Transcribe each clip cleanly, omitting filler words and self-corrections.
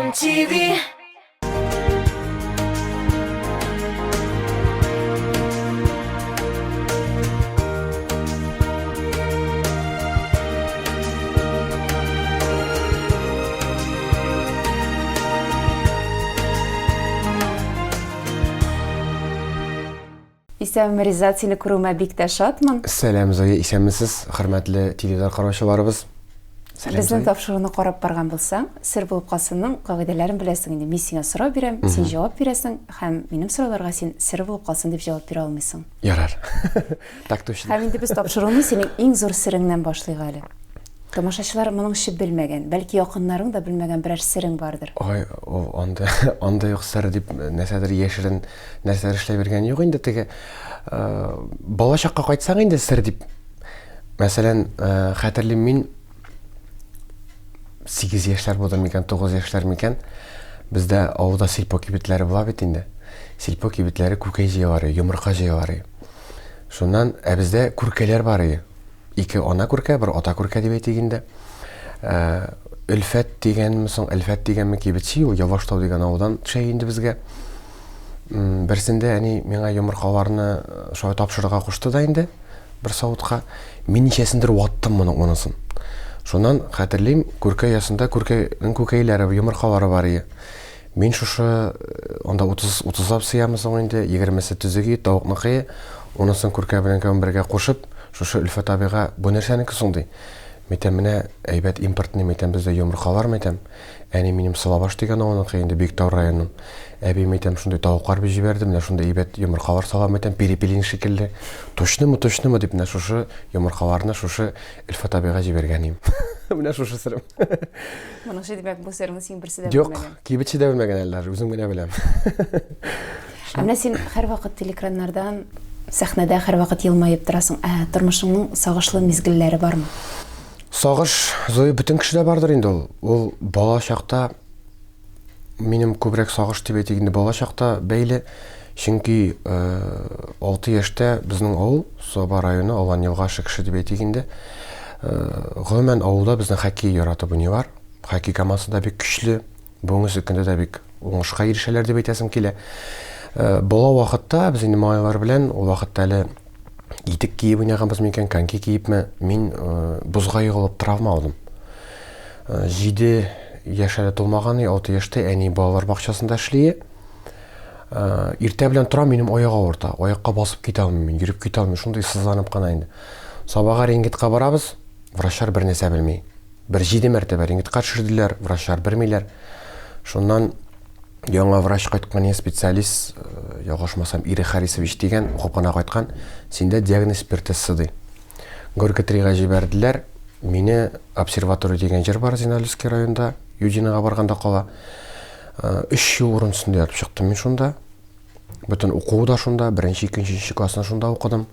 Сәлам ТВ. Исәнме, Ризат, сине күрүемә бик тә шатмын. Сәлам, Зоя, исәнмесез, хөрмәтле телевизор караучыларыбыз. Сәлам, Безнең тапшыруны карап барган булсаң, сер булып калсынның кагыйдәләрен беләсең инде. Мин сиңа сорау бирәм, син җавап бирәсең һәм минем сорауларга син сер булып калсын дип җавап бирә алмыйсың. Ярар. Так точно. Һәм инде без тапшыруны синең иң зур сереңнән башлыйк әле. Тамашачылар моңынчы белмәгән, бәлки якыннарың да белмәгән берәр серең бардыр. Ой, ул анда анда юк сер дип нәрсәдер яшерен нәрсәдер эшләп йөргән юк инде теге. Э, бала чакка кайтсаң инде сер дип. Мәсәлән, э, хәтерлим мин 8 яшьләр булды микән, 9 яшьләр микән? Бездә авылда сельпо кибетләре була бит инде. Сельпо кибетләре күкәй җыялар, йомырка җыялар. Шуннан ә бездә күркәләр бар иде. Ике ана күркә, бер ата күркә дип әйтик инде. Ә, Өлфәт дигәнме соң, Әлфәт дигәнме кибетче, ул Яваштау дигән авылдан төшә инде безгә. Берсендә әни миңа йомыркаларны э, шулай тапшырырга кушты да инде бер савытка. Мин ничәсендер ваттым моның монысын. Шуннан хәтерлим, күркә ясында күркәнең күкәйләре, йомыркалары бар иде. Мин шушы э, анда 30 30лап сыямы соң инде, 20-се төзек ит, тавыкныкы, унысын күркә белән кем бергә кушып, шушы Өлфәт абыйга бу нәрсәнеке соң ди. Мәйтәм, менә әйбәт импортный, мәйтәм, бездә йомыркалар, мәйтәм. Әни минем Сылабаш дигән авылныкы инде, Биектау районының. Әби, мәйтәм, шундый тавыклар бит җибәрде, менә шундый әйбәт йомыркалар сала, мәйтәм, перепелин шикелле. Точнымы, точнымы дип, менә шушы йомыркаларны шушы Өлфәт абыйга җибәргән идем. Менә шушы серем. Монысы, димәк, бу серне син берсе дә белмәгән. Юк, кибетче дә белмәгән әле даже, үзем генә беләм. Ә менә син һәрвакыт телекраннардан, сәхнәдә һәрвакыт елмаеп торасың. Ә тормышыңның сагышлы мизгелләре бармы? Сагыш, Зоя, бөтен кешедә бардыр инде ул. Ул бала чакта минем күбрәк сагыш дип әйтик инде бала чакта бәйле. Чөнки 6 яшьтә безнең авыл, Саба районы, Алан елга Шекше дип әйтик инде. Гомумән авылда безнең хоккей яратып уйныйлар. Хоккей командасы да бик көчле. Бүгенге көндә дә бик уңышка ирешәләр дип әйтәсем килә. Бала вакытта без инде малайлар белән ул вакытта әле итек киеп уйнаганбыз микән, коньки киепме, мин бозга егылып травма алдым. 7 яшь әле тулмаган, 6 яшьтә әни балалар бакчасында эшли. Иртә белән торам, минем аяк авырта. Аякка басып китә алмыйм мин, йөреп китә алмыйм, шундый сызланып кына инде. Сабага рентгенга барабыз, врачлар бер нәрсә белми. Бер җиде мәртәбә рентгенга төшерделәр, врачлар белмиләр. Шуннан яңа врач кайткан, я специалист, э, ялгышмасам, Ире Харисович дигән, укып кына кайткан, синдә диагноз пертессы ди. Горький 3-га җибәрделәр. Мине обсерватория дигән җир бар Зиналевский районында, Юдинога барганда кала. Э, өч ел урын өстендә ятып чыктым мин шунда. Бөтен укуы да шунда, беренче, икенче, өченче классны шунда укыдым.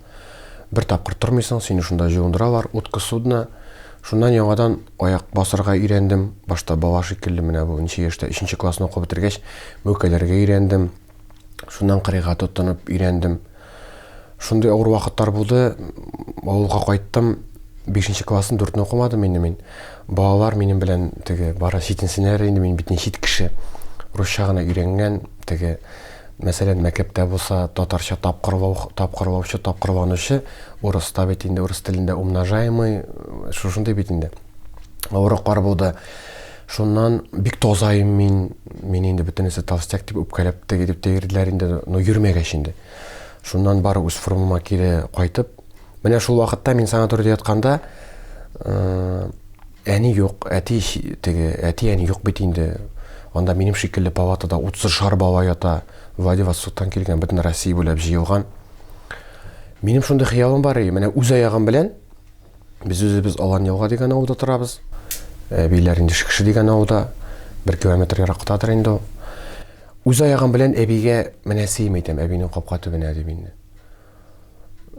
Бер тапкыр тормыйсың, сине шунда җуындыралар, утка судно. Шуннан яңадан аяк басырга өйрәндем. Башта бала шикелле менә бу ничә яшьтә, өченче классны укып бетергәч, мүкәләргә өйрәндем. Шуннан кырыйга тотынып өйрәндем. Шундый авыр вакытлар булды. Авылга кайттым. Бишенче классны дүртне укымадым инде мин. Балалар минем белән теге бары читенсенәләр инде, мин бит чит кеше. Русча гына өйрәнгән, теге мәсәлән, мәктәптә булса татарча тапкырлау, тапкырлаучы, тапкырланучы, урыста бит инде урыс телендә умножаемый, шушындый бит инде. Авырлыклар булды. Шуннан бик тазаем мин, мин инде бөтенесе толстяк дип үпкәләп теге дип тә йөрделәр инде, но йөрмәгәч инде. Шуннан бары үз формама кире кайтып, менә шул вакытта мин санаторийда ятканда, э, әни юк, әти теге, әти әни юк бит инде. Анда минем шикелле палатада 30 бала ята, Владивостоктан килгән, бөтен Россия буйлап җыелган. Минем шундый хыялым бар иде, менә үз аягым белән без үзебез Алан елга дигән авылда торабыз. Әбиләр инде Шекше дигән авылда, бер километр ерактадыр инде ул. Үз аягым белән әбигә менәсеем әйтәм, әбинең капка төбенә дип инде.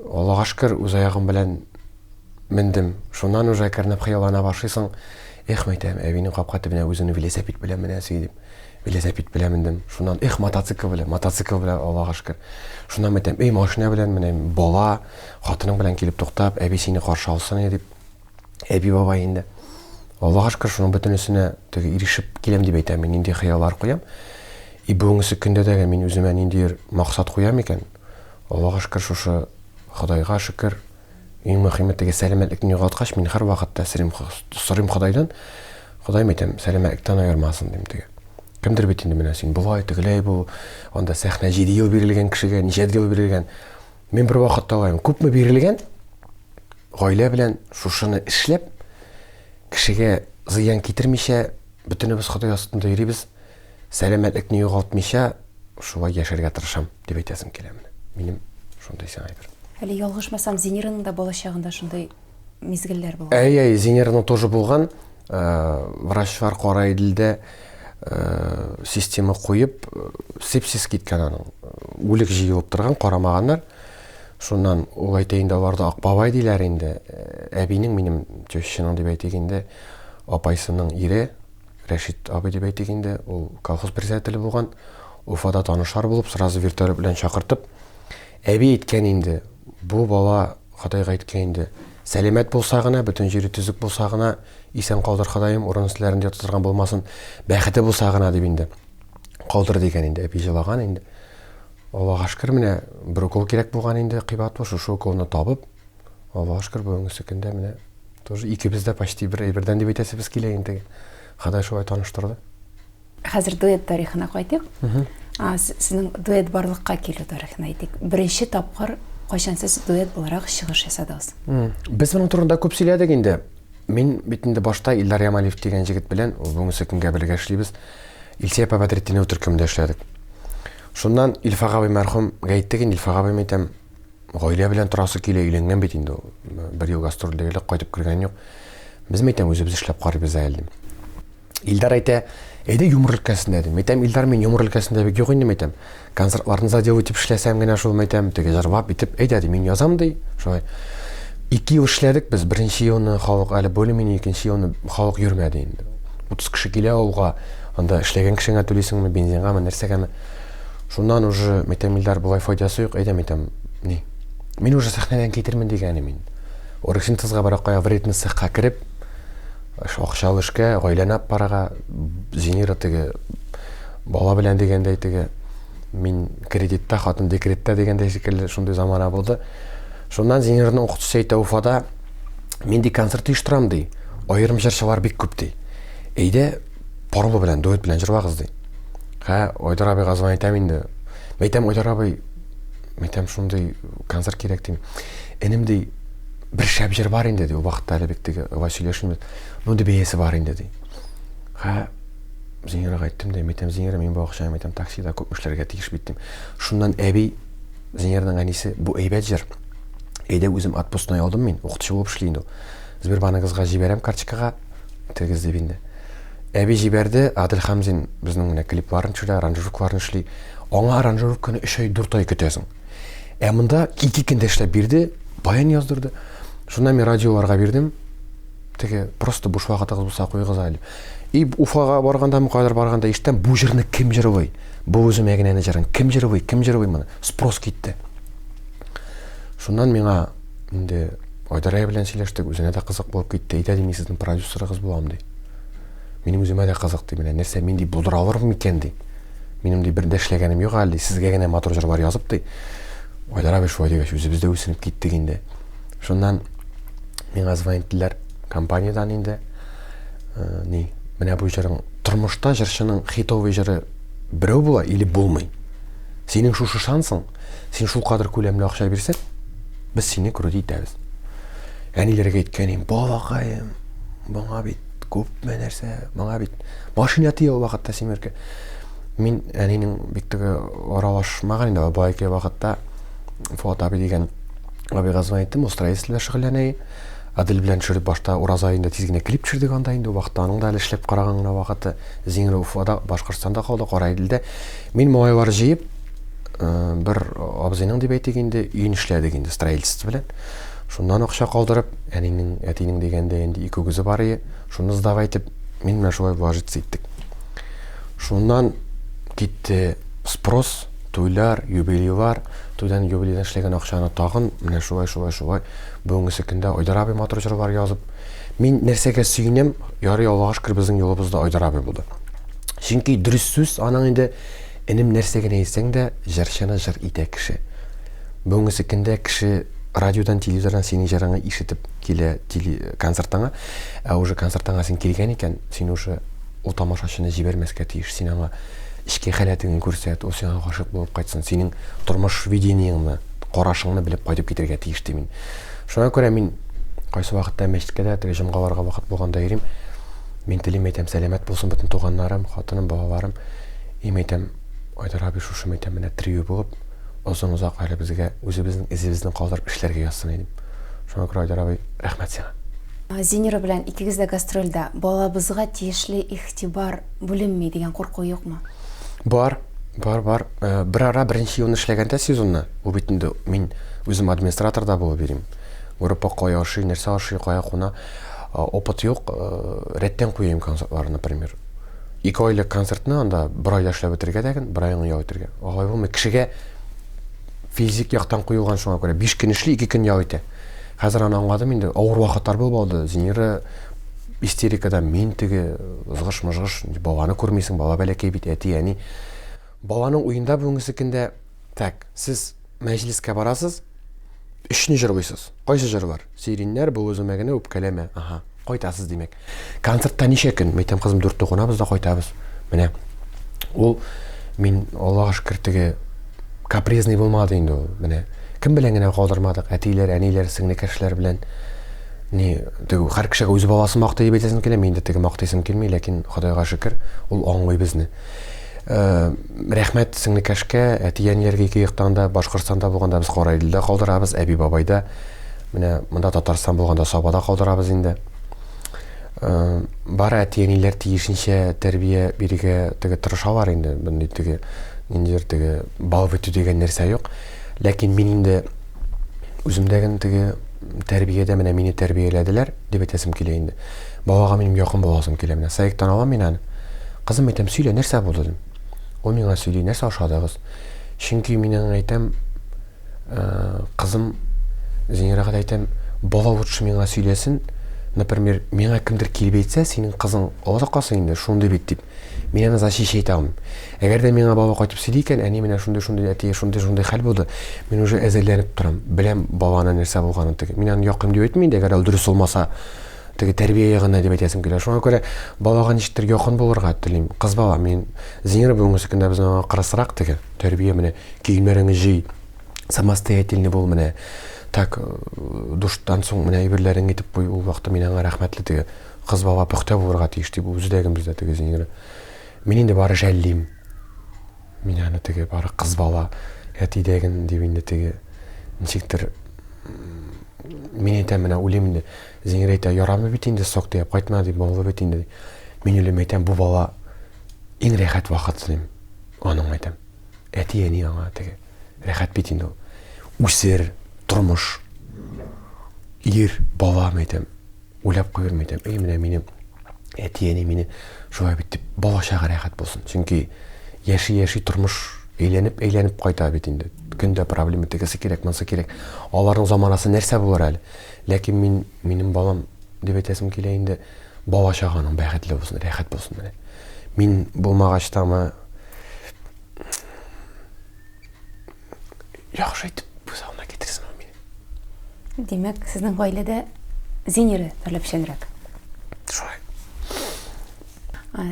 Аллага шөкер, үз аягым белән мендем. Шуннан уже әкренләп хыяллана башлыйсың. Эх, мәйтәм, әбинең капка төбенә үземне велосипед белән менәсе дип. Велосипед белән мендем. Шуннан, эх, мотоцикл белән, мотоцикл белән, Аллага шөкер. Шуннан мәйтәм, эй, машина белән менәм, бала, хатының белән килеп туктап, әби сине каршы алсын дип. Әби бабай инде. Аллага шөкер, шуның бөтенесенә теге ирешеп киләм дип әйтәм мин, нинди хыяллар куям. И бүгенгесе көндә дә мин үземә ниндидер максат куям икән, Аллага шөкер, шушы Ходайга шөкер, иң мөһиме теге сәламәтлекне югалткач, мин һәрвакытта сорыйм, сорыйм Ходайдан, Ходаем әйтәм, сәламәтлектән аермасын дим теге. Кемдер бит инде менә син болай, тегеләй бул, анда сәхнә 7 ел бирелгән кешегә, ничә ел бирелгән. Мин бер вакытта алайм, күпме бирелгән, гаилә белән шушыны эшләп, кешегә зыян китермичә, бөтенебез Ходай астында йөрибез, сәламәтлекне югалтмыйча, шулай яшәргә тырышам, дип әйтәсем килә менә. Минем шундый сиңа әйбер. Әле ялгышмасам, Зинираның да балачагында шундый мизгелләр булган. Әй, әй, Зинираның тоже булган. Э, врачлар Караиделдә э, система куеп, э, сепсис киткән аның. Үлек җыелып торган, карамаганнар. Шуннан ул әйтә инде, аларда ак бабай диләр инде. Әбинең минем тещаның дип әйтик инде, апайсының ире Рәшит абый дип әйтик инде, ул колхоз председателе булган. Уфада танышлар булып, сразу вертолет белән чакыртып, әби әйткән инде, бу бала Ходайга әйткән инде, сәламәт булса гына, бөтен җире төзек булса гына, исән калдыр Ходаем, урын өсләрендә ята торган булмасын, бәхете булса гына дип инде. Калдыр дигән инде, әби җылаган инде. Аллага шөкер, менә бер укол кирәк булган инде, кыйбат бу, шушы уколны табып, Аллага шөкер, бүгенге көндә менә тоже икебез дә почти бер әйбердән дип әйтәсебез килә инде. Ходай шулай таныштырды. Хәзер дуэт тарихына кайтыйк. Сезнең дуэт барлыкка килү тарихына әйтик. Беренче тапкыр кайчан сез дуэт буларак чыгыш ясадыгыз? Без моның турында күп сөйләдек инде. Мин бит инде башта Илдар Ямалиев дигән җегет белән, ул бүгенге көнгә бергә эшлибез. Илсөя апа Бәдретдинова төркемендә эшләдек. Шуннан Илфак абый мәрхүмгә әйттек инде, Илфак абый, әйтәм, гаилә белән торасы килә, өйләнгән бит инде ул. Бер ел гастрольдә элек кайтып кергән юк. Без әйтәм, үзебез эшләп карыйбыз әле дим. Илдар әйтә, әйдә юмор өлкәсендә дим. Әйтәм, Илдар, мин юмор өлкәсендә бик юк инде, әйтәм. Концертларны заделывать итеп эшләсәм генә шул, әйтәм, теге җырлап итеп, әйдә ди, мин язам ди. Шулай. Ике ел эшләдек без. Беренче елны халык әле более-менее, икенче елны халык йөрмәде инде. 30 кеше килә авылга, анда эшләгән кешеңә түлисеңме, бензингамы, нәрсәгәме. Шуннан уже, әйтәм, Илдар, болай файдасы юк, әйдә, әйтәм, ни. Мин уже сәхнәдән китермен дигән мин. Оргсинтезга бара кая вредный цехка кереп, акчалы эшкә, гаиләне алып барырга, Зинира теге бала белән дигәндәй теге мин кредитта, хатын декретта дигәндәй шикелле шундый замана булды. Шуннан Зинирның укытучысы әйтә Уфада, мин ди концерт оештырам ди. Аерым җырчылар бик күп ди. Әйдә, парлы белән, дуэт белән җырлагыз ди. Хә, Айдар абыйга звонить итәм инде. Мәйтәм, Айдар абый, мәйтәм, шундый концерт кирәк дим. Энем ди, бер шәп җыр бар инде ди. Ул вакытта әле бик теге алай сөйләшмибез. Ну ди бәясе бар инде ди. Хә, Зинирага әйттем дә, мәйтәм, Зинира, мин бу акчаны мәйтәм, таксида күпме эшләргә тиеш бит дим. Шуннан әби, Зинираның әнисе, бу әйбәт җыр. Әйдә үзем отпускной алдым мин, укытучы булып эшли инде ул. Сбербанкыгызга җибәрәм карточкага, тегез дип инде. Әби җибәрде, Адел Хамзин безнең менә клипларын төшерә, аранжировкаларын эшли. Аңа аранжировканы 3 ай, 4 ай көтәсең. Ә монда 2 көндә эшләп бирде, баян яздырды. Шуннан мин радиоларга бирдем. Теге просто буш вакытыгыз булса куегыз әле. И Уфага барганда, кайдыр барганда ишетәм, бу җырны кем җырлый? Бу үземә генә җырын кем җырлый? Кем җырлый моны? Спрос китте. Шуннан миңа инде Айдар белән сөйләштек, үзенә дә кызык булып китте. Әйдә, ди, мин сезнең продюсерыгыз булам, ди. Минем үземә дә кызык, ди, менә нәрсә мин ди булдыра алырмын микән, ди. Минем ди бер дә эшләгәнем юк әле, ди, сезгә генә матур җырлар язып, ди. Айдар абый шулай дигәч, үзебез дә үсенеп киттек инде. Шуннан миңа звонить иттеләр компаниядән инде. Э, ни, менә бу җырың тормышта җырчының хитовый җыры берәү була или булмый. Синең шушы шансың, син шул кадәр күләмле акча бирсәң, без сине крути итәбез. Әниләргә әйткән идем, балакаем, моңа бит күпме нәрсә, моңа бит машина тия ул вакытта семерка. Мин әнинең бик теге аралашмаган инде, бай вакытта Фуат абый дигән абыйга звонить иттем, ул строительство белән шөгыльләнә. Адель белән төшереп башта ураза аенда тиз генә клип төшердек анда инде, ул вакытта аның да әле эшләп караган гына вакыты. Зиңре Уфада, Башкортстанда калды, Караиделдә. Мин малайлар җыеп, э, бер абзыйның дип әйтик инде, өен эшләдек инде строительство белән. Шуннан акча калдырып, әнинең, әтинең дигәндә инде ике үгезе бар иде, шуны сдавать итеп, мин менә шулай вложиться иттек. Шуннан китте спрос, туйлар, юбилейлар, туйдан юбилейдан эшләгән акчаны тагын менә шулай, шулай, шулай. Бүгенгесе көндә Айдар абый матур җырлар язып, Мин нәрсәгә сөенәм, ярый Аллага шөкер, безнең юлыбызда Айдар абый булды. Чөнки дөрес сүз аның инде энем нәрсә генә әйтсәң дә, җырчыны җыр итә кеше. Бүгенге көндә кеше радиодан, телевизордан синең җырыңны ишетеп килә теле концертыңа, ә уже концертыңа син килгән икән, син уже ул тамашачыны җибәрмәскә тиеш. Син аңа эчке халәтеңне күрсәт, ул сиңа гашыйк булып кайтсын, синең тормыш видениеңне, карашыңны белеп кайтып китәргә тиеш дим мин. Шуңа күрә мин кайсы вакытта мәчеткә дә теге җомгаларга вакыт булганда йөрим. Мин телим әйтәм, сәламәт булсын бөтен туганнарым, хатыным, балаларым. И әйтәм, Айдар абый шушы әйтәм, менә трио булып, озын-озак әле безгә үзебезнең эзебезне калдырып эшләргә язсын идем. Шуңа күрә Айдар абый, рәхмәт сиңа. Зинира белән икегез дә гастрольдә. Балабызга тиешле игътибар бүленми дигән курку юкмы? Бар, бар, бар. Э, бер ара беренче елны эшләгәндә сезонны, ул бит инде мин үзем администратор да булып йөрим. Группа кая ашый, нәрсә ашый, кая куна. Э, опыт юк, э, рәттән куйыйм концертларны, например. Ике айлык концертны анда бер айда эшләп бетерергә дә, бер айны ял итәргә. Алай булмый. Кешегә физик яктан куелган шуңа күрә. 5 көн эшли, 2 көн ял итә. Хәзер аны аңладым инде, авыр вакытлар булып алды. Зинира истерикада, мин теге ызгыш-мыжгыш, баланы күрмисең, бала бәләкәй бит, әти, әни. Баланың уенда бүгенгесе көндә, так, сез мәҗлескә барасыз, өчне җырлыйсыз. Кайсы җырлар? Сириннәр, бу үземә генә үпкәләмә. Ага, кайтасыз димәк. Концертта ничә көн? Мәйтәм, кызым, дүртне кунабыз да кайтабыз. Менә. Ул мин Аллага шөкер теге капризный булмады инде ул. Менә кем белән генә калдырмадык, әтиләр, әниләр, сеңлекәшләр белән. Ни, теге һәр кешегә үз баласын мактый дип әйтәсем килә, мин инде теге мактыйсым килми, ләкин Ходайга шөкер, ул аңлый безне. Э, рәхмәт сеңлекәшкә, әти-әниләргә ике яктан да, Башкортстанда булганда без Караиделдә калдырабыз, әби-бабайда. Менә монда Татарстан булганда Сабада калдырабыз инде. Э, бары әти-әниләр тиешенчә тәрбия бирергә теге тырышалар инде. Мондый теге ниндидер теге балып итү дигән нәрсә юк. Ләкин мин инде үземдәген теге тәрбиядә менә мине тәрбияләделәр дип әйтәсем килә инде. Балага минем якын буласым килә. Менә саектан алам мин аны. Кызым әйтәм, сөйлә, нәрсә булды дим. Ул миңа сөйли, нәрсә ашадыгыз? Чөнки мин аңа әйтәм, Э, кызым Зинирага да әйтәм, бала лучше миңа сөйләсен. Например, миңа кемдер килеп әйтсә, синең кызың Алла калсын инде, шундый бит дип. Мин аны защищать итә алмыйм. Әгәр дә миңа бала кайтып сөйли икән, әни менә шундый-шундый әти, шундый-шундый хәл булды. Мин уже әзерләнеп торам. Беләм баланы нәрсә булганын теге. Мин аны яклыйм дип әйтмим инде, әгәр ул дөрес булмаса, теге тәрбия ягына дип әйтәсем килә. Шуңа күрә балага ничектер якын булырга телим. Кыз бала, мин Зинира бүгенге көндә безнең аңа кырысрак теге тәрбия менә киемнәреңне җый, самостоятельный бул менә. Так, э, душтан соң менә әйберләреңне итеп куй, ул вакытта мин аңа рәхмәтле теге. Кыз бала пөхтә булырга тиеш дип үзе дә бездә теге Зинира. Мин инде бары жәллим. Мин аны теге бары кыз бала әтидәген дип инде теге ничектер мин әйтәм менә үлим инде. Зинира әйтә, ярамый бит инде сок дип кайтма дип, баллы бит инде. Мин үлем әйтәм, бу бала иң рәхәт вакыт дим. Аның әйтәм. Әти-әни аңа теге рәхәт бит инде ул. Үсер, тормыш, ир, бала әйтәм. Уйлап куйырмын әйтәм. Эй, менә минем әти-әни мине шулай бит дип бала чага рәхәт булсын. Чөнки яши-яши тормыш әйләнеп-әйләнеп кайта бит инде. Көндә проблема тегесе кирәк, монысы кирәк. Аларның заманасы нәрсә булыр әле? Ләкин мин минем балам дип әйтәсем килә инде. Бала чаганың бәхетле булсын, рәхәт булсын менә. Мин булмагач тамы яхшы итеп күз алдына китерсен ул мине. Димәк, сезнең гаиләдә Зинира таләпчәнрәк. Шулай.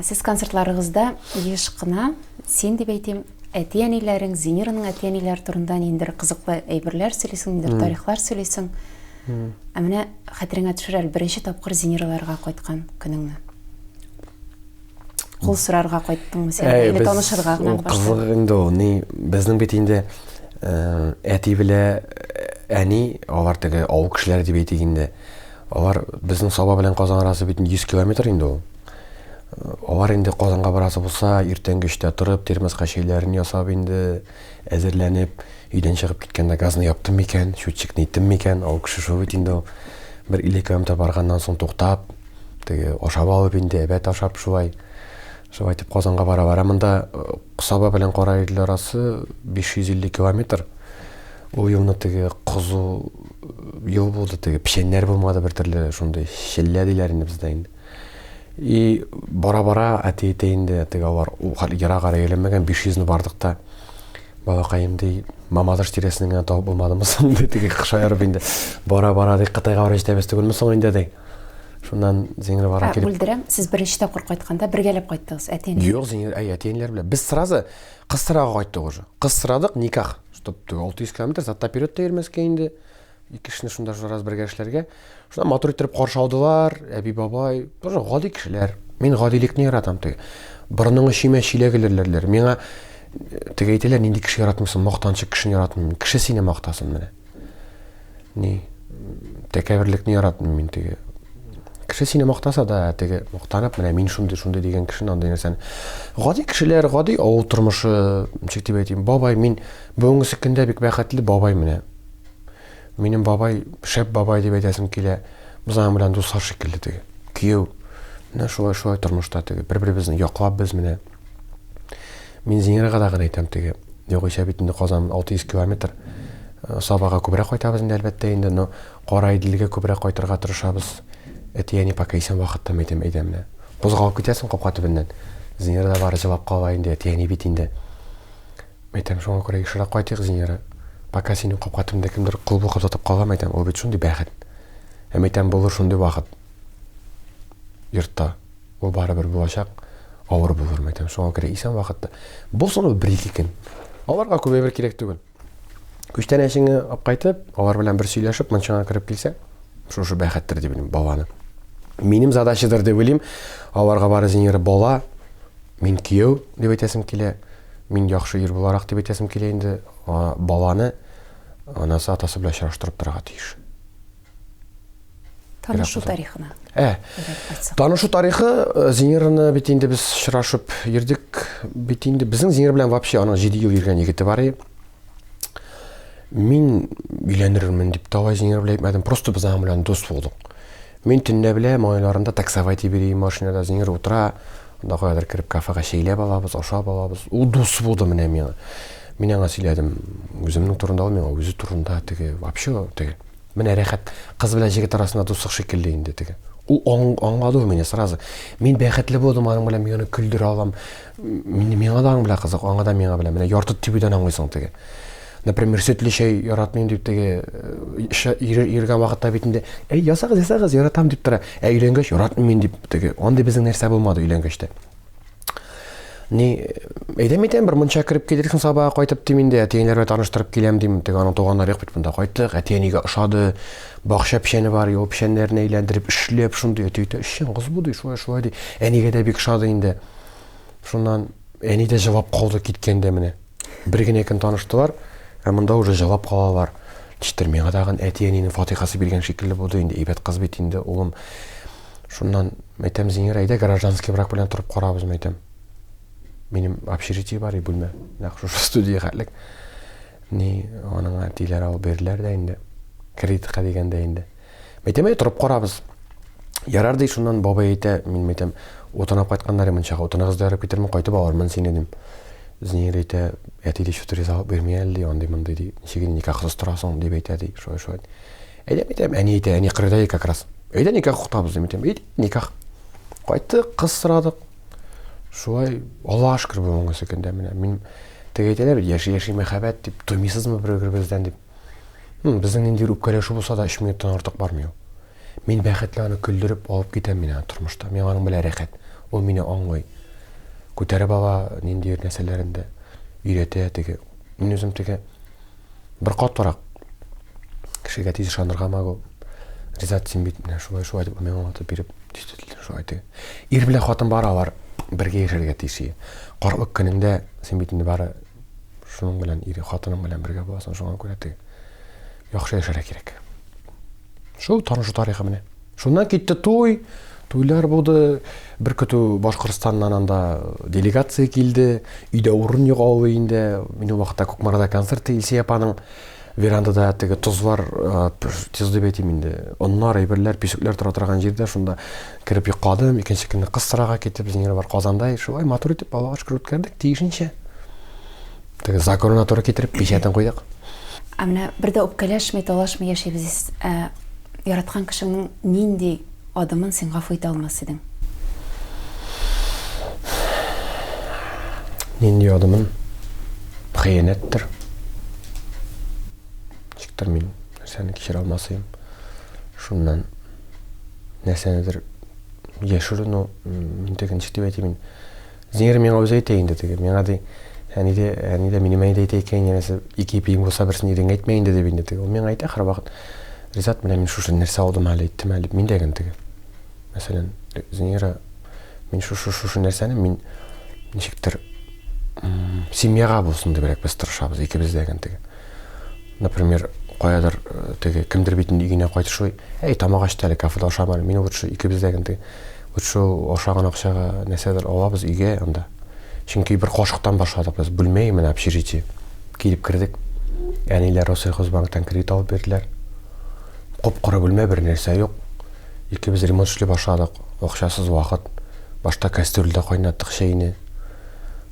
Сез концертларыгызда еш кына син дип әйтим, әти-әниләрең, Зинираның әти-әниләре турында ниндидер кызыклы әйберләр сөйлисең, ниндидер тарихлар сөйлисең. Ә менә хәтереңә төшер әле беренче тапкыр Зинираларга кайткан көнеңне. Кул сорарга кайттыңмы син? Или танышырга гына башта? Кызык инде ул. Ни, безнең бит инде э, әти белә э, әни, алар теге авыл кешеләре дип әйтик инде. Алар безнең Саба белән Казан арасы бит 100 километр инде ул. Э, алар инде Казанга барасы булса, иртәнге өчтә торып, термоска чәйләрен ясап инде, әзерләнеп, өйдән чыгып киткәндә газны яптым микән, счетчикны иттем микән, авыл кеше шул бит инде ул. Бер 50 километр барганнан соң туктап, Теге ашап алып инде, әбәт ашап шулай. Шулай итеп Казанга бара бара. Монда э, Саба белән Караидел арасы 550 километр. Ул елны теге кызу э, ел булды теге, печәннәр булмады бер төрле, шундый челлә диләр инде бездә инде. И бара-бара әти әйтә инде, теге алар ул хәл ерак ара әйләнмәгән, 500 не бардык та. Балакаем ди, Мамадыш тирәсен генә табып булмадымы соң ди, теге шаярып инде. Бара-бара ди, Кытайга барып җитәбез түгелме соң инде ди. Шуннан Зиңер бара килеп. Бүлдерәм, сез беренче тапкыр кайтканда бергәләп кайттыгыз, әти-әниләр? Юк, Зиңер, әй, әти-әниләр белән. Без сразу Кысрага кайттык уже. Кыз сорадык, никах. Чтоб 600 километр затта вперед та йөрмәскә инде. Ике кешене шунда раз бергә эшләргә. Шунда матур иттереп каршы алдылар, әби бабай, тоже гади кешеләр. Мин гадилекне яратам теге. Борыныңы чөймә чиләк элерләр. Миңа э, теге әйтәләр, нинди кеше яратмыйсың, мактанчык кешене яратмыйм. Кеше сине мактасын менә. Ни, тәкәберлекне яратмыйм мин теге. Кеше сине мактаса да, теге мактанып, менә мин шундый, шундый дигән кешене андый нәрсәне. Гади кешеләр, гади авыл тормышы, ничек дип әйтим, бабай мин бүгенгесе көндә бик бәхетле бабай менә. Минем бабай, шәп бабай дип әйтәсем килә. Без аның белән дуслар шикелле теге. Кияү. Менә шулай шулай тормышта теге. Бер-беребезне яклап без менә. Мин Зинирага да гына әйтәм теге. Югыйсә бит инде Казан 600 километр. Э, Сабага күбрәк кайтабыз инде әлбәттә инде, но Караиделгә күбрәк кайтырга тырышабыз. Әти-әни пока исән вакытта әйтәм, әйдә менә. Кузгалып китәсең капка төбеннән. Зинира да бары җылап кала инде, әти-әни бит инде. Әйтәм, шуңа күрә ешрак кайтыйк, Зинира. Пока синең капка төбендә кемдер кул болгап тотып кала, әйтәм, ул бит шундый бәхет. Һәм әйтәм, булыр шундый вакыт. Йортта. Ул барыбер булачак, авыр булыр, әйтәм. Шуңа күрә исән вакытта. Булсын ул бер-ике көн. Аларга күп әйбер кирәк түгел. Күчтәнәчеңне алып кайтып, алар белән бер сөйләшеп, мунчаңа кереп килсәң, шушы бәхеттер дип уйлыйм, баланы. Минем задачадыр дип уйлыйм, аларга бары Зинира бала, мин кияү дип әйтәсем килә, мин яхшы ир буларак дип әйтәсем килә инде, баланы анасы атасы белән очраштырып торырга тиеш. Танышу тарихына. Ә, танышу тарихы э, Зинирны бит инде без очрашып йөрдек. Бит инде безнең Зинир белән вообще аның 7 ел йөргән егете бар иде. Мин өйләнермен дип талай Зинир белән әйтмәдем. Просто без аның белән дус булдык. Мин төнлә белә малайларында таксовать итеп йөрим, машинада Зинир утыра. Анда каядыр кереп кафега чәйләп алабыз, ашап алабыз. Ул дус булды менә миңа. Мин аңа сөйләдем үземнең турында, ул миңа үзе турында теге вообще теге Менә рәхәт кыз белән җегет арасында дуслык шикелле инде теге. Ул аңлады ул мине сразу. Мин бәхетле булдым аның белән, мин аны көлдерә алам. Мин миңа да аның белән кызык, аңа да миңа белән. Менә ярты тибүдән аңлыйсың теге. Например, сөтле чәй яратмыйм дип теге йөргән вакытта бит инде, әй, ясагыз, ясагыз, яратам дип тора. Ә өйләнгәч яратмыйм мин дип теге. Андый безнең нәрсә булмады өйләнгәч тә. Ни, әйдә әйтәм, бер мунча кереп килерсең Сабага кайтып дим инде, әти-әниләр белән таныштырып киләм дим. Теге аның туганнары юк бит монда. Кайттык, әти-әнигә ошады. Бакча печәне бар, юл печәннәрен әйләндереп, эшләп шундый әти әйтә, эшчән кыз бу ди, шулай шулай ди. Әнигә дә бик ошады инде. Шуннан әни дә җылап калды киткәндә менә. Бер генә көн таныштылар, ә монда уже җылап калалар. Ничектер миңа тагын әти-әнинең фатихасы биргән шикелле булды инде, әйбәт кыз бит инде, улым. Шуннан әйтәм, Зинир, әйдә гражданский брак белән торып карабыз, әйтәм. Минем общежитие бар, бүлмә. Нәкъ шушы студия хәтлек. Ни, аның әтиләр алып бирделәр дә инде. Кредитка дигәндә инде. Әйтәм, әйдә торып карабыз. Ярар ди, шуннан бабай әйтә, мин әйтәм, утын алып кайтканнар мунчага, утыныгызды ярып китермен, кайтып алырмын сине дим. Зинир әйтә, әти ди, чутыр ризалык бирми әле ди, андый-мондый ди, ничек инде никахсыз торасың, дип әйтә ди, шулай шулай. Әйдә, әйтәм, әни әйтә, әни кырыйда как раз. Әйдә никах укытабыз дим, әйтәм, әйдә никах. Кайттык, кыз сорадык. Шулай, Аллаһка шөкер бүгенге көндә менә мин теге әйтәләр бит, яши-яши мәхәббәт дип, туймыйсызмы бер-беребездән дип. Безнең ниндидер үпкәләшү булса да, 3 минуттан артык бармый ул. Мин бәхетле аны көлдереп алып китәм мин аны тормышта. Миңа аның белән рәхәт. Ул мине аңлый. Күтәреп ала ниндидер нәрсәләрен дә өйрәтә теге. Мин үзем теге Бер катырак. Кешегә тиз ышанырга могу. Ризат, син бит менә шулай шулай дип миңа аңлатып биреп, действительно шулай теге. Ир белән хатын бар алар бергә яшәргә тиеш. Картлык көнеңдә син бит инде бары шуның белән ире хатының белән бергә буласың, шуңа күрә теге яхшы яшәргә кирәк. Шул танышу тарихы менә. Шуннан китте туй, туйлар булды. Бер көтү Башкортстаннан анда делегация килде. Өйдә урын юк авыл өендә. Мин ул вакытта Кукмарада концерт Илсөя апаның верандада теге тозлар, тоз дип әйтим инде, оннар, әйберләр, песоклар тора торган җирдә шунда кереп йокладым. Икенче көнне кыз сорага китеп, Зинира бар Казанда. Шулай матур итеп, Аллага шөкер үткәрдек, тиешенчә. Теге законына туры китереп, печатен куйдык. Ә менә бер дә үпкәләшми, талашмый яшибез. Ә яраткан кешеңнең нинди адымын син гафу итә алмас идең? Нинди адымын? Хыянәттер. Ничектер мин нәрсәне кичерә алмас идем. Шуннан нәрсәнедер яшерү, ну, мин теге ничек дип әйтим инде. Зинер миңа үзе әйтә инде теге, миңа ди, әни дә, әни дә минем әни дә әйтә икән, янәсе, ике ипиең булса, берсен иреңә әйтмә инде дип инде теге. Ул миңа әйтә һәрвакыт. Ризат, менә мин шушы нәрсә алдым әле, әйттем әле, мин дә теге. Мәсәлән, Зинира, мин шушы шушы нәрсәне мин ничектер семьяга булсын дибрәк без тырышабыз, икебез дә теге. Например, каядыр э, теге кемдер бит инде өенә кайтышлый, әй, тамак ачты әле, кафеда ашама әле, мин лучше икебез дә теге Вот шул ашаган акчага нәрсәдер алабыз өйгә анда. Чөнки бер кашыктан башладык без. Бүлмә менә общежитие. Килеп кердек. Әниләр Россельхозбанктан кредит алып бирделәр. Коп-коры бүлмә, бер нәрсә юк. Икебез ремонт эшли башладык. Акчасыз вакыт. Башта кастрюльдә кайнаттык чәйне.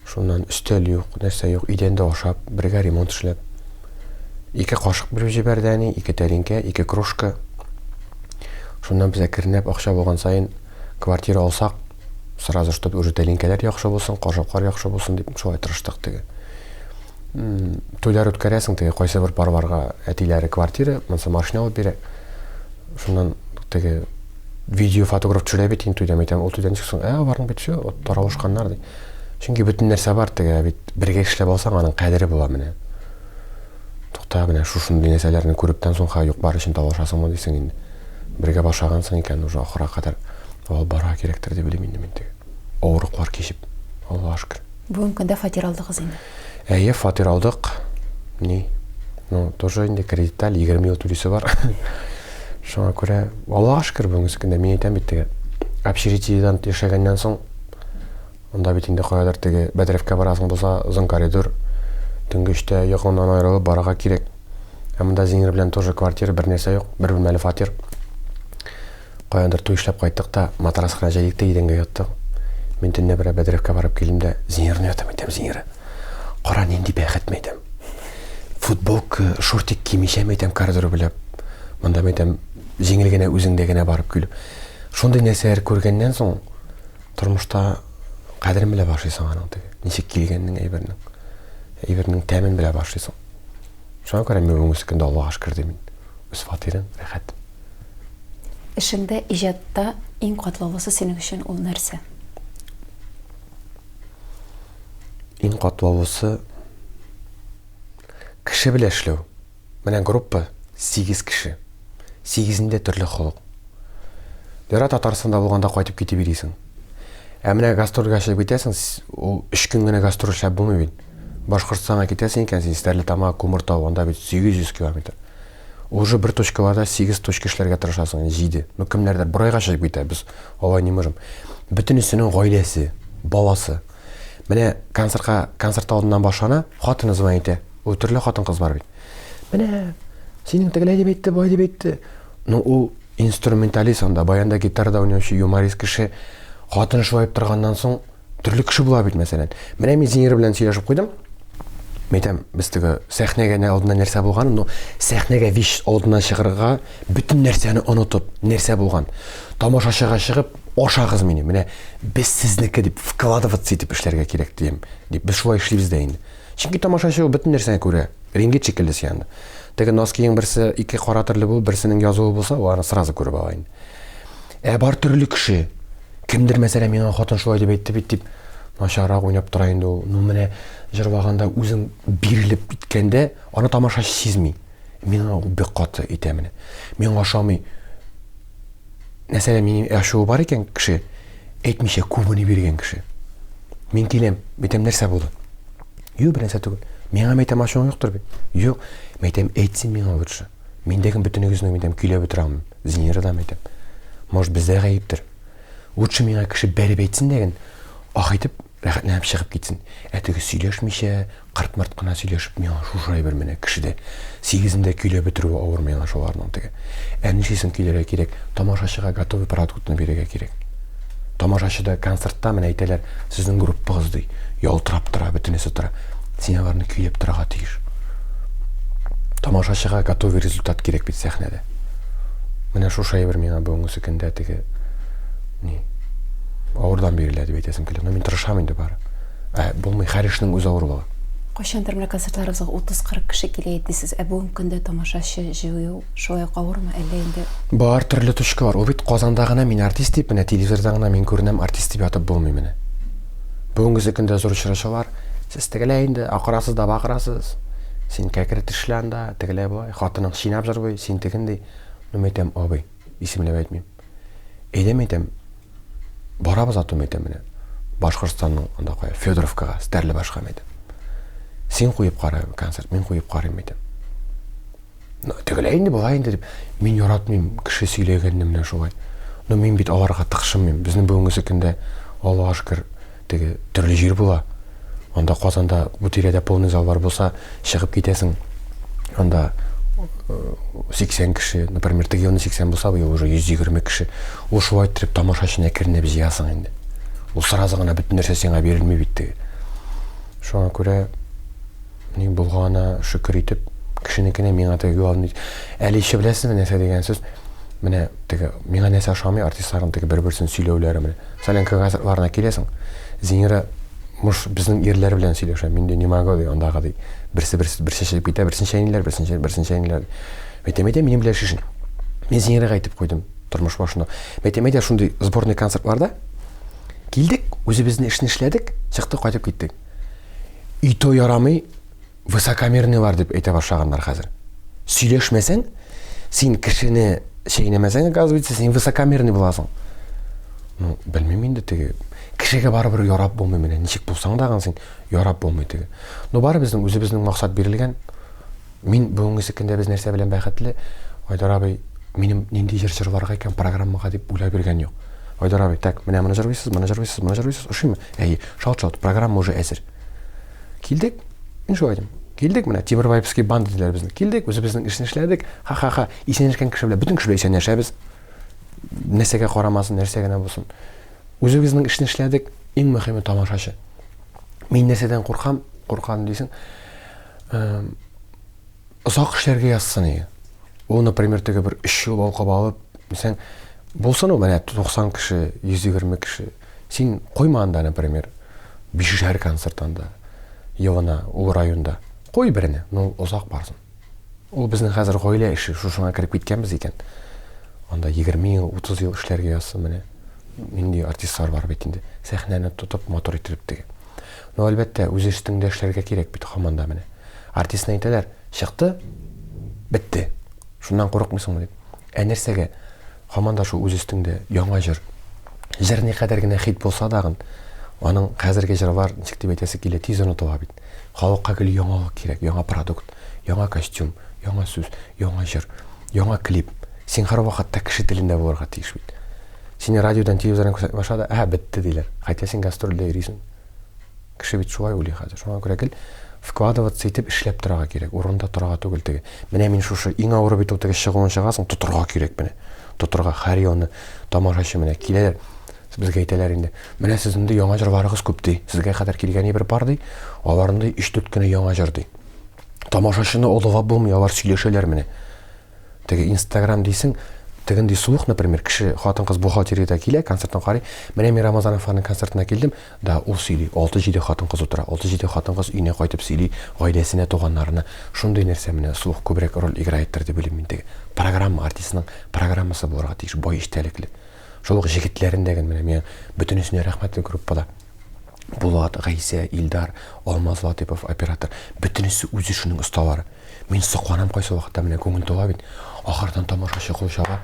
Шуннан өстәл юк, нәрсә юк, идәндә ашап, бергә ремонт эшләп. Ике кашык биреп җибәрде әни, ике тәлинкә, ике кружка. Шуннан без әкренләп акча булган саен квартира алсак, сразу чтобы уже тәлинкәләр яхшы булсын, кашыклар яхшы булсын дип шулай тырыштык теге. Туйлар үткәрәсең теге кайсы бер парларга әтиләре квартира, монысы машина алып бирә. Шуннан теге видео фотограф төшерә бит инде туйда, әйтәм, ул туйда ничек соң? Ә, аларның бит все, таралышканнар ди. Чөнки бөтен нәрсә бар теге бит бергә эшләп алсаң, аның кадере була менә. Тукта, менә шушындый нәрсәләрне күрептән соң, ха, юк бар өчен талашасыңмы дисең инде. Бергә башлагансың икән, уже ахырга кадәр алып барырга кирәктер дип уйлыйм инде мин теге. Авырлыклар кичеп, Аллага шөкер. Бүгенге көндә фатир алдыгыз инде. Әйе, фатир алдык. Ни? Ну, тоже инде кредитта әле 20 ел түлисе бар. Шуңа күрә, Аллага шөкер, бүгенге көндә мин әйтәм бит теге общежитиедән яшәгәннән соң Анда бит инде каядыр теге бәдрәфкә барасың булса, озын коридор. Төнге өчтә йокыңнан аерылып барырга кирәк. Ә монда Зинер белән тоже квартира, бер нәрсә юк, бер бүлмәле фатир. Каяндыр туй эшләп кайттык та, матрас кына җәйдек тә идәнгә яттык. Мин төнлә берәр бәдрәфкә барып килдем дә, Зинерны ятам әйтәм, Зинера. Кара нинди бәхет мәйтәм. Футболка, шортик кимичә мәйтәм коридор белән. Монда мәйтәм, җиңел генә үзеңдә генә барып килү. Шундый нәрсәләр күргәннән соң, Тормышта кадерен белә башлыйсың аның теге. Ничек килгәннең әйбернең. Әйбернең тәмен белә башлыйсың. Шуңа күрә мин бүгенге көндә Аллага шөкер дим. Үз фатирың, рәхәт. Эшеңдә, иҗатта иң катлаулысы синең өчен ул нәрсә? Иң катлаулысы кеше белән эшләү. Менә группа 8 кеше. Сигезендә төрле холык. Яра Татарстанда булганда кайтып китеп йөрисең. Ә менә гастрольгә чыгып китәсең, ул өч көн генә гастроль эшләп булмый бит. Башкортстанга китәсең икән, син Стәрлетамак, Күмертау, анда бит 800 километр. Уже бер точкаларда 8 точка эшләргә тырышасың, 7. Ну кемнәрдер бер айга чыгып китә, без алай не можем. Бөтенесенең гаиләсе, баласы. Менә концертка, концерт алдыннан башлана, хатыны звонит итә. Ул төрле хатын-кыз бар бит. Менә синең тегеләй дип әйтте, болай дип әйтте. Ну ул инструменталист анда, баянда гитарада уйнаучы юморист кеше. Хатыны шулай торганнан соң төрле кеше була бит, мәсәлән. Менә мин Зинир белән сөйләшеп куйдым. Мәйтәм, без теге сәхнәгә нә алдына нәрсә булган, но сәхнәгә виш алдына чыгарга бөтен нәрсәне онытып, нәрсә булган. Тамашачыга чыгып, ашагыз мине, менә без сезнеке дип вкладываться итеп эшләргә кирәк дим. Дип без шулай эшлибез дә инде. Чөнки тамашачы ул бөтен нәрсәне күрә. Ренги шикелле син анда. Теге носкиең берсе ике кара төрле булып, берсенең язуы булса, ул аны сразу күреп ала инде. Ә бар төрле кеше. Кемдер, мәсәлән, миңа хатын шулай дип әйтте бит дип, начаррак уйнап тора инде ул. Ну менә җырлаганда үзең бирелеп киткәндә, аны тамашачы сизми. Миңа ул бик каты итә менә. Миңа ошамый. Мәсәлән, минем ачуы бар икән кеше, әйтмичә күбене биргән кеше. Мин киләм, әйтәм, нәрсә булды? Юк, бер нәрсә түгел. Миңа әйтәм, ачуың юктыр бит. Юк, әйтәм, әйт син миңа лучше. Мин дә бөтенегезне әйтәм, көйләп бетерә алмыйм. Зинира да әйтәм. Может, бездә гаептер. Лучше миңа кеше бәреп әйтсен дәген, ах итеп, рәхәтләнеп чыгып китсен. Ә теге сөйләшмичә, кырт-мырт кына сөйләшеп, миңа шушы әйбер менә кешедә. Сигезен дә көйләп бетерүе авыр миңа шуларның теге. Ә нишлисең, көйләргә кирәк. Тамашачыга готовый продуктны бирергә кирәк. Тамашачы да концертта менә әйтәләр, сезнең группагыз ди, ялтырап тора, бөтенесе тора. Син аларны көйләп торырга тиеш. Тамашачыга готовый результат кирәк бит сәхнәдә. Менә шушы әйбер миңа бүгенге көндә теге ни авырдан бирелә дип әйтәсем килә. Но мин тырышам инде бары. Ә булмый, һәр эшнең үз авырлыгы. Кайчандыр менә концертларыгызга 30-40 кеше килә иде дисез. Ә бүгенге көндә тамашачы җыю шулай ук авырмы, әллә инде? Бар төрле точкалар. Ул бит Казанда гына мин артист дип, менә телевизорда гына мин күренәм артист дип ятып булмый менә. Бүгенге көндә зур очрашулар. Сез тегеләй инде, акырасыз да бакырасыз. Син кәкре тешле анда, тегеләй болай. Хатының чинап җырлый, син тегенди. Ну, мин әйтәм, абый, исемләп әйтмим. Әйдә, мин әйтәм, барабыз ату, мин әйтәм, менә. Башкортстанның анда кая, Федоровкага, Стәрлебашка, мин әйтәм. Син куеп кара концерт, мин куеп карыйм, мин әйтәм. Ну, тегеләй инде, болай инде дип. Мин яратмыйм кеше сөйләгәнне менә шулай. Но мин бит аларга тыкшынмыйм. Безнең бүгенге көндә, Аллага шөкер, теге төрле җир була. Анда Казанда бу тирәдә полный заллар булса, чыгып китәсең. Анда 80 э, кеше, например, теге елны 80 булса, быел уже 120 кеше. Ул шулай иттереп тамашачыны әкренләп җыясың инде. Ул сразу гына бөтен нәрсә сиңа бирелми бит теге. Шуңа күрә ни булганына шөкер итеп, кешенекенә миңа теге главный. Әле еще беләсезме нәрсә дигән сүз? Менә теге миңа нәрсә ошамый, артистларның теге бер-берсен сөйләүләре менә. Солянка концертларына киләсең, Зинира муж безнең ирләр белән сөйләшә, мин ди не могу ди, андагы ди. Берсе берсе бер чәчелеп китә, берсен чәйниләр, берсен чәйниләр, берсен чәйниләр. Әйтәм, әйтәм, минем белән шешен. Мин Зинирага әйтеп куйдым тормыш башында. Әйтәм, әйтә, шундый сборный концертларда килдек, үзебезнең эшне эшләдек, чыктык, кайтып киттек. И то ярамый, высокомерныйлар дип әйтә башлаганнар хәзер. Сөйләшмәсәң, син кешене чәйнәмәсәң, оказывается, син высокомерный буласың. Ну, белмим инде теге. Кешегә барыбер ярап булмый менә, ничек булсаң да син ярап булмый теге. Ну, бары безнең үзебезнең максат бирелгән. Мин бүгенге көндә без нәрсә белән бәхетле? Айдар абый, минем нинди җыр җырларга икән программага дип уйлап йөргән юк. Айдар абый, так, менә моны җырлыйсыз, моны җырлыйсыз, моны җырлыйсыз, ошыймы? Әйе, шалт-шалт, программа уже әзер. Килдек, мин шулай дим. Килдек менә, Тимирбаевский банда диләр безне. Килдек, үзебезнең эшне эшләдек. Ха-ха-ха, исәнләшкән кеше белән, бөтен кеше белән исәнләшәбез. Нәрсәгә карамасын, нәрсә генә булсын. Үзебезнең эшне эшләдек, иң мөһиме тамашачы. Мин нәрсәдән куркам? Куркам дисең. Озак эшләргә язсын иде. Ул, например, теге бер 3 ел алкап алып, дисәң, булсын ул менә 90 кеше, 120 кеше. Син куйма анда, например, бишешәр концерт анда елына ул районда. Куй берне, но озак барсын. Ул безнең хәзер гаилә эше, шушыңа кереп киткәнбез икән. Анда 20 ел, 30 ел эшләргә язсын менә. Нинди артистлар бар бит инде. Сәхнәне тотып, матур иттереп теге. Но, әлбәттә, үз өстеңдә эшләргә кирәк бит һаман да менә. Артистны әйтәләр, чыкты, бетте. Шуннан курыкмыйсыңмы дип. Ә нәрсәгә? Һаман да шул үз өстеңдә яңа җыр. Җыр никадәр генә хит булса дагын, аның хәзерге җырлар, ничек дип әйтәсе килә, тиз онытыла бит. Халыкка гел яңалык кирәк, яңа продукт, яңа костюм, яңа сүз, яңа җыр, яңа клип. Син һәрвакытта кеше телендә булырга тиеш бит. Сине радиодан, телевизордан күрсәтә башлады, ә, бетте диләр. Хотя син гастрольдә йөрисең. Кеше бит шулай уйлый хәзер. Шуңа күрә гел вкладываться итеп эшләп торырга кирәк. Урында торырга түгел теге. Менә мин шушы иң авыры бит ул теге чыгуын чыгасың, тотырга кирәк менә. Тотырга һәр елны тамашачы менә киләләр. Безгә әйтәләр инде. Менә сезнең ди яңа җырларыгыз күп ди. Сезгә кадәр килгән бер пар ди. Аларның ди 3-4 кенә яңа җыр ди. Тамашачыны олылап булмый, алар сөйләшәләр менә. Теге Инстаграм дисең, тегенди суык, например, кеше, хатын-кыз бухгалтериядә килә, концертын карый. Менә мин Рамазановларның концертына килдем, да, ул сөйли. 6-7 хатын-кыз утыра. 6-7 хатын-кыз өенә кайтып сөйли, гаиләсенә, туганнарына. Шундый нәрсә менә суык күбрәк роль играет дип уйлыйм мин теге. Программа, артистның программасы булырга тиеш, бай эчтәлекле. Шул ук җегетләрен дә менә миңа бөтенесенә рәхмәтле группада. Булат, Гайсә, Илдар, Алмаз Латыпов оператор. Бөтенесе үз эшенең осталары. Мин сокланам кайсы вакытта менә күңел тула бит. Ахырдан тамашачы кул чаба.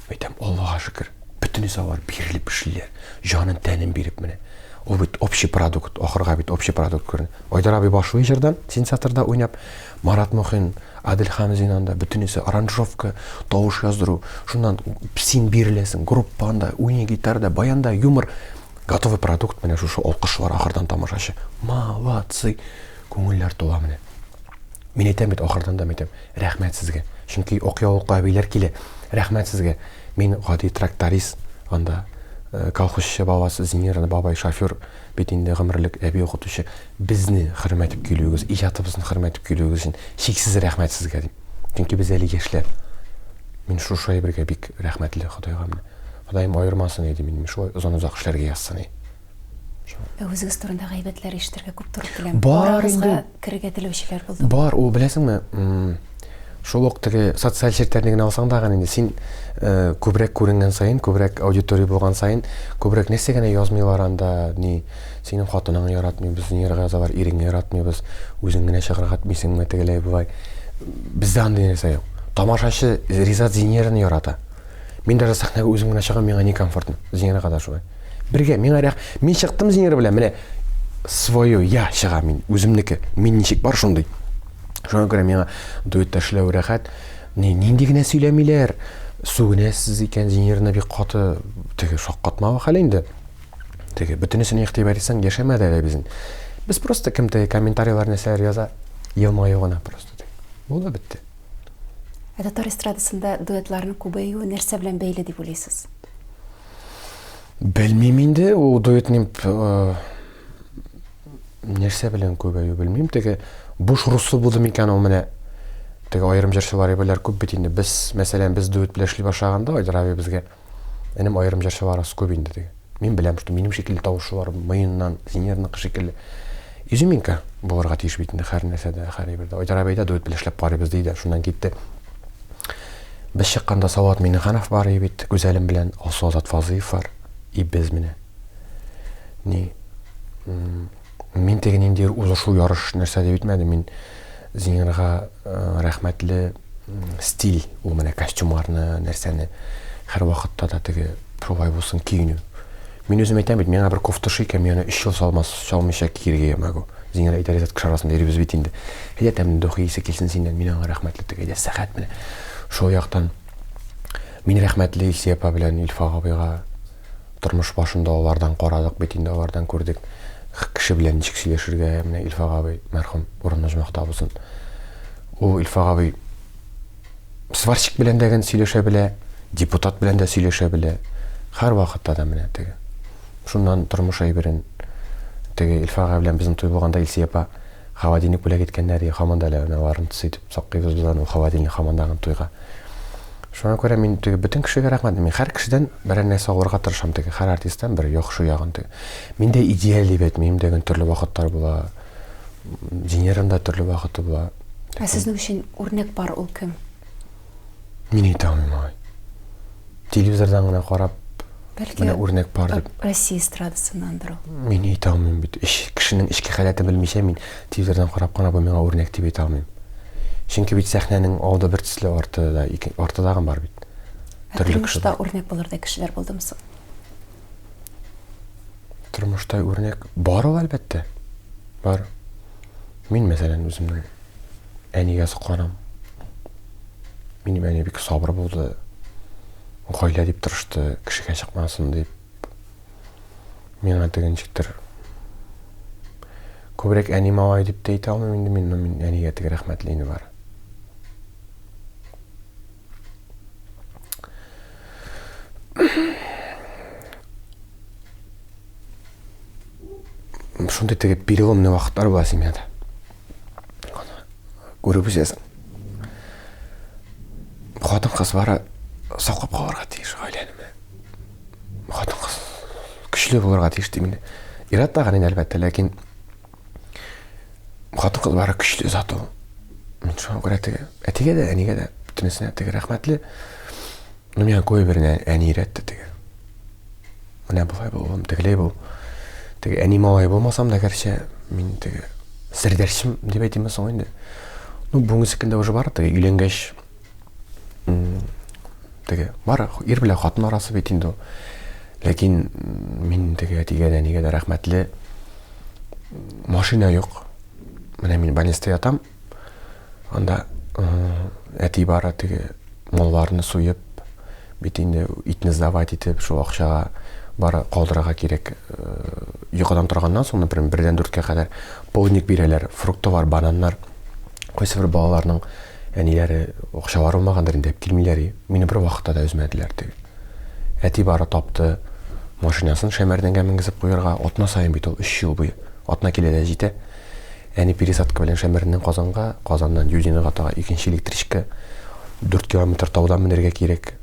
Әйтәм, Аллага шөкер. Бөтенесе алар бирелеп эшлиләр. Җанын, тәнен биреп менә. Ул бит общий продукт, ахырга бит общий продукт күренә. Айдар абый башлый җырдан, синтезаторда уйнап, Марат Мухин, Адел Хамзин анда, бөтенесе аранжировка, тавыш яздыру. Шуннан син биреләсең, группа анда, уйный гитарада, баянда, юмор. Готовый продукт менә шушы алкышлар ахырдан тамашачы. Молодцы! Күңелләр тула менә. Мин әйтәм бит ахырдан да әйтәм, рәхмәт сезгә. Чөнки ак яулыклы әбиләр килә. Рәхмәт сезгә. Мин гади тракторист анда. э, колхозчы бабасы Зинира бабай шофер бит инде гомерлек әби укытучы. Безне хөрмәт итеп килүегез, иҗатыбызны хөрмәт итеп килүегез өчен чиксез рәхмәт сезгә дим. Чөнки без әле яшьләр. Мин шушы әйбергә бик рәхмәтле Ходайга менә. Ходаем аермасын иде мине, шулай озын-озак эшләргә язсын иде. Ә үзегез турында гайбәтләр ишетергә күп туры килә. Бар инде. Керергә теләүчеләр булды. Бар, ул беләсеңме, шул ук теге социаль челтәрне генә алсаң да инде син э, күбрәк күренгән саен, күбрәк аудитория булган саен, күбрәк нәрсә генә язмыйлар анда, ни, синең хатыныңны яратмыйбыз, ниргә язалар, иреңне яратмыйбыз, үзең генә чыгарга тмисеңме, тегеләй болай. Бездә андый нәрсә юк. Тамашачы Ризат Зинерны ярата. Мин даже сәхнәгә үзем генә чыгам, миңа некомфортно. Зинерга да шулай. Бергә, миңа рәх, мин чыктым Зинер белән, менә свое я чыга мин, үземнеке. Мин ничек бар шундый. Шуңа күрә миңа дуэтта эшләү рәхәт. Ни, нинди генә сөйләмиләр. Сүгенәсез икән, Зинерны бик каты теге шаккатмавы хәл инде. Теге бөтенесенә игътибар итсәң, яшәмәде әле безнең. Без просто кем теге комментарийлар нәрсәләр яза, елмаю гына просто. Булды бетте. Ә татар эстрадасында дуэтларның күбәюе нәрсә белән бәйле дип уйлыйсыз? Белмим инде, ул дуэтның э, нәрсә белән күбәю белмим. Теге буш руслы булды микән ул менә. Теге аерым җырчылар әйберләр күп бит инде. Без, мәсәлән, без дуэт белән эшли башлаганда, Айдар абый безгә энем аерым җырчылар аз күп инде теге. Мин беләм, что минем шикелле тавышлар мыеннан, Зинерныкы шикелле. Изюминка булырга тиеш бит инде һәр нәрсәдә, һәр әйбердә. Айдар абый да дуэт белән эшләп карыйбыз ди дә, шуннан китте. Без чыкканда Салават Миңнеханов бар иде бит, Гүзәлем белән Алсу Азат Фазыев бар. И без менә. Ни? Мин теге нинди узышу ярыш нәрсә дип әйтмәдем. Мин Зинирга э, рәхмәтле стиль, ул менә костюмнарны, нәрсәне һәрвакытта да теге шулай булсын киенү. Мин үзем әйтәм бит, миңа бер кофта ошый икән, мин аны өч ел салмас, салмыйча киергә я могу. Зинира әйтә, Ризат, кеше арасында йөрибез бит инде. Әйдә, тәмле духи исе килсен синнән, мин аңа рәхмәтле теге, әйдә, сәхәт менә. Шул яктан мин рәхмәтле Илсөя апа белән Илфак абыйга. Тормыш башында алардан карадык бит инде, алардан күрдек. Кеше белән ничек сөйләшергә, менә Илфак абый, мәрхүм, урыны оҗмахта булсын. Ул Илфак абый сварщик белән дә сөйләшә белә, депутат белән дә сөйләшә белә. Һәрвакытта да менә теге. Шуннан тормыш әйберен теге Илфак абый белән безнең туй булганда Илсөя апа холодильник бүләк иткәннәр, һаман да әле аларын итеп саклыйбыз без аны, холодильник һаман да туйга. Шуңа күрә мин теге бөтен кешегә рәхмәт. Мин һәр кешедән берәр нәрсә алырга тырышам теге, һәр артисттан бер яхшы ягын теге. Мин дә идеаль дип әйтмим, дигән төрле вакытлар була. Венераның да төрле вакыты була. Ә сезнең өчен үрнәк бар ул кем? Мин әйтә алмыйм алай. Телевизордан гына карап, Бәлки, менә үрнәк бар дип. Россия эстрадасыннандыр ул. Мин әйтә алмыйм бит. Эш, кешенең эчке халәтен белмичә мин телевизордан карап кына бу миңа үрнәк дип әйтә алмыйм. Чөнки бит сәхнәнең алды бер төсле, арты да ике, арты тагын бар бит. Ә Төрле кеше тормышта үрнәк булырдай кешеләр булдымы соң? Тормышта үрнәк бар ул, әлбәттә. Бар. Мин, мәсәлән, үземнең әнигә сокланам. Минем әни бик сабыр булды. Гаилә дип тырышты, кешегә чыкмасын дип. Миңа теге ничектер күбрәк әни малай дип тә әйтә алмыйм инде мин, но мин әнигә теге рәхмәтле инде бар. Шундый теге переломный вакытлар була семьяда. Күреп үсәсең. Хатын-кыз бары саклап калырга тиеш гаиләне. Хатын-кыз көчле булырга тиеш дим инде. Ир-ат та инде әлбәттә, ләкин хатын-кыз бары көчле зат ул. Мин шуңа күрә теге әтигә дә, әнигә дә бөтенесенә теге рәхмәтле. Ну, миңа күп әйберне әни өйрәтте теге. Менә болай бул, улым, тегеләй бул. Теге әни малае булмасам да, гәрчә мин теге сердәшчем дип әйтимме соң инде. Ну, бүгенге көндә уже бар, теге өйләнгәч, теге бар, ир белән хатын арасы бит инде ул. Ләкин мин теге әтигә дә, әнигә дә рәхмәтле. Машина юк. Менә мин больницада ятам. Анда әти бары теге малларны суеп, бит инде итне сдавать итеп, шул акчага бары калдырырга кирәк. Йокыдан торганнан соң, например, бердән дүрткә кадәр полдник бирәләр, фруктылар, бананнар. Кайсы бер балаларның әниләре акчалары булмагандыр инде, килмиләр. Мине бер вакытта да өзмәделәр теге. Әти бары тапты. Машинасын Шәмәрдәнгә менгезеп куярга, атна саен бит ул, өч ел буе. Атна килә дә җитә. Әни пересадка белән Шәмәрдәннән Казанга, Казаннан Юдинога тагы икенче электричка. 4 километр таудан менергә кирәк.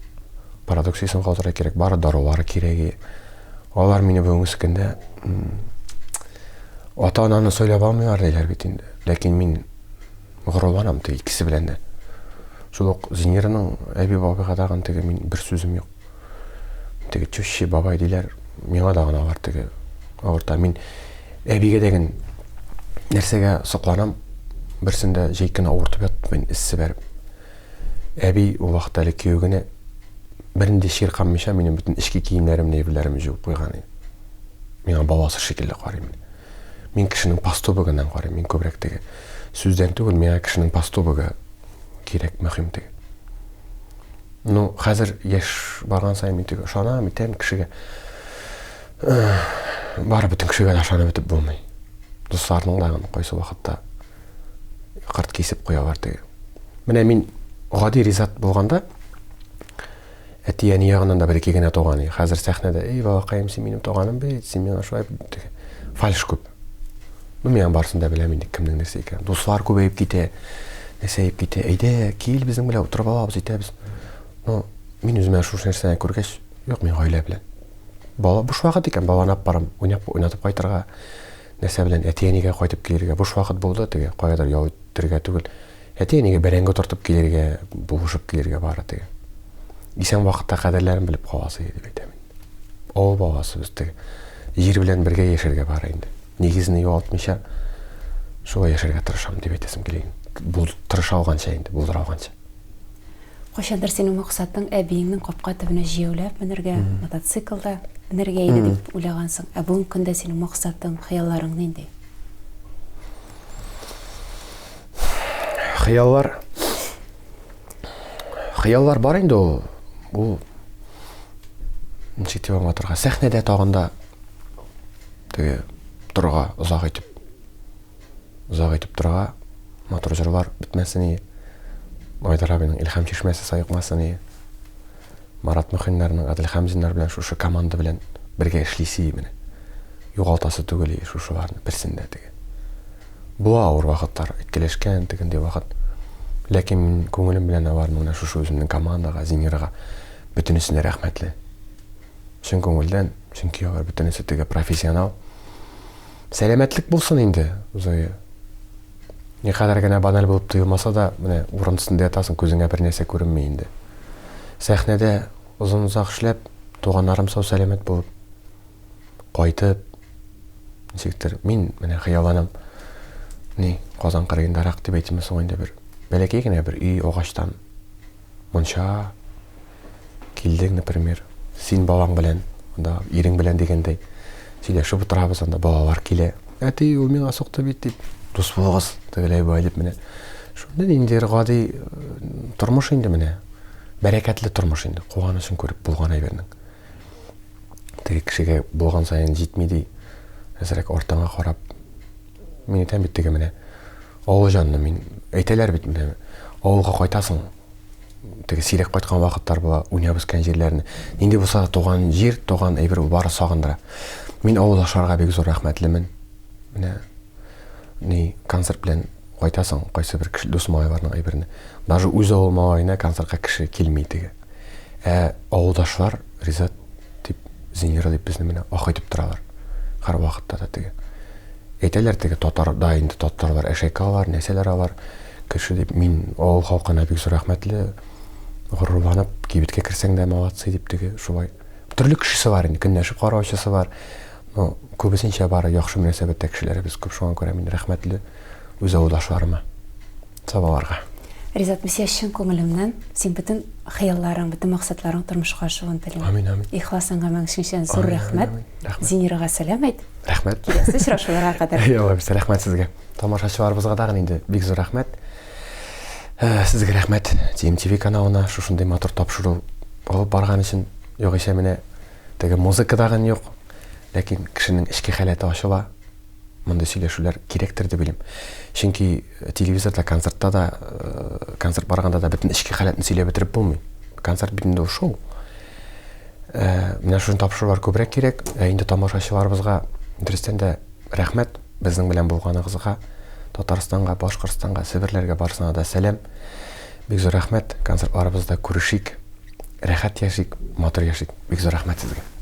Продукциясен калдырырга кирәк, бары дарулары кирәге. Алар мине бүгенге көндә ата-ананы сайлап алмыйлар диләр бит инде. Ләкин мин горурланам теге икесе белән дә. Шул ук Зинираның әби бабайга тагын теге мин бер сүзем юк. Теге теща бабай диләр, миңа да гына алар теге авырта. Мин әбигә дә нәрсәгә сокланам, берсендә җәй көне авыртып яттым мин эссе бәреп. Әби ул вакытта әле кияү генә бернинди чирканмыйча минем бөтен эчке киемнәремне, әйберләремне җуып куйган иде. Миңа баласы шикелле карый. Мин кешенең поступогыннан карыйм, мин күбрәк теге сүздән түгел, миңа кешенең поступогы кирәк, мөһим теге. Ну, хәзер яшь барган саен мин теге ышанам, итәм кешегә. Бары бөтен кешегә дә ышанып бетеп булмый. Дусларның да кайсы вакытта кырт кисеп куялар теге. Менә мин гади Ризат булганда, әти-әни ягыннан да бер-ике генә туган. Хәзер сәхнәдә, эй, балакаем, син минем туганым бит, син миңа шулай теге фальш күп. Ну, мин барысын да беләм инде, кемнең нәрсә икән. Дуслар күбәеп китә, нәрсәеп китә. Әйдә, кил безнең белән утырып алабыз, итәбез. Ну, мин үземә шушы нәрсәне күргәч, юк, мин гаилә белән. Бала буш вакыт икән, баланы алып барам, уйнап, уйнатып кайтырга, нәрсә белән әти-әнигә кайтып килергә. Буш вакыт булды, теге каядыр ял итәргә түгел. Әти-әнигә бәрәңге тартып килергә, булышып килергә бары теге. Исән вакытта кадерләрен белеп каласы иде дип әйтәм инде. Авыл баласы без теге. Җир белән бергә яшәргә бары инде. Нигезне югалтмыйча шулай яшәргә тырышам дип әйтәсем килә. Бул тырыша алганча инде, булдыра алганча. Кайчандыр синең максатың әбиеңнең капка төбенә җәяүләп менергә, мотоциклда менергә иде дип уйлагансың. Ә бүгенге көндә синең максатың, хыялларың нинди? Хыяллар Хыяллар бар инде ул. Ул ничек дип аңлатырга? Сәхнәдә тагын да теге торырга озак итеп озак итеп торырга матур җырлар бетмәсен и. Айдар абыйның Илһам чишмәсе саекмасын и. Марат Мөхиннәрнең, Адел Хәмзиннар белән шушы команда белән бергә эшлисе менә. Югалтасы түгел и шушыларны берсен дә теге. Була авыр вакытлар, әйткәләшкән тегендәй вакыт. Ләкин мин күңелем белән аларның менә шушы үземнең командага, Зинирага бөтенесенә рәхмәтле. Чын күңелдән, чөнки алар бөтенесе теге профессионал. Сәламәтлек булсын инде, Зоя. Никадәр генә баналь булып тоелмаса да, менә урын өстендә ятасың, күзеңә бер нәрсә күренми инде. Сәхнәдә озын-озак эшләп, туганнарым сау-сәламәт булып, кайтып, ничектер, мин менә хыялланам, ни, Казан кырыендарак дип әйтимме соң инде бер бәләкәй генә бер өй агачтан, мунча, килдең, например, син балаң белән, анда ирең белән дигәндәй, сөйләшеп утырабыз, анда балалар килә. Әти, ул миңа сукты бит дип, дус булыгыз, тегеләй болай дип менә. Шундый ниндидер гади э, тормыш инде менә. Бәрәкәтле тормыш инде, куанычын күреп булган әйбернең. Теге кешегә булган саен җитми ди. Әзрәк артыңа карап. Мин әйтәм бит теге менә авыл җанлы мин. Әйтәләр бит менә авылга кайтасың, теге сирәк кайткан вакытлар була, уйнап үскән җирләрне. Нинди булса да туган җир, туган әйбер ул бары сагындыра. Мин авылдашларга бик зур рәхмәтлемен. Менә ни концерт белән кайтасың, кайсы бер кеше дус малайларның әйберне. Даже үз авыл малаена концертка кеше килми теге. Ә авылдашлар Ризат дип, Зинира дип безне менә ах итеп торалар. Һәр вакытта да теге. Әйтәләр теге татарда инде татарлар әшәке алар, нәрсәләр алар кеше дип. Мин авыл халкына бик зур рәхмәтле. Горурланып кибеткә керсәң дә молодцы дип теге шулай. Төрле кешесе бар инде, көнләшеп караучысы бар. Но күбесенчә бары яхшы мөнәсәбәттә кешеләребез күп, шуңа күрә мин рәхмәтле үз авылдашларыма. Сабаларга. Ризат, мин сиңа чын күңелемнән син бөтен хыялларың, бөтен максатларың тормышка ашуын телим. Амин, амин. Ихлас әңгәмәң өчен сиңа зур рәхмәт. Зинирага сәлам әйт. Рәхмәт. Киләсе очрашуларга кадәр. Алла бирсә, рәхмәт сезгә. Тамашачыларыбызга тагын инде бик зур рәхмәт. Э, сезгә рәхмәт TMTV каналына шушындый матур тапшыру алып барган өчен. Югыйсә менә теге музыка тагын юк. Ләкин кешенең эчке халәте ачыла. Мондый сөйләшүләр кирәктер дип уйлыйм. Чөнки телевизорда, концертта да, э, концерт барганда да бөтен эчке халәтне сөйләп бетереп булмый. Концерт бит инде ул шоу. Э, менә шушы тапшырулар күбрәк кирәк. Ә инде тамашачыларыбызга дөрестән дә рәхмәт безнең белән булганыгызга. Татарстанга, Башкортстанга, Себерләргә барысына да сәлам. Бик зур рәхмәт. Концертларыбызда күрешик. Рәхәт яшик, матур яшик. Бик зур рәхмәт сезгә.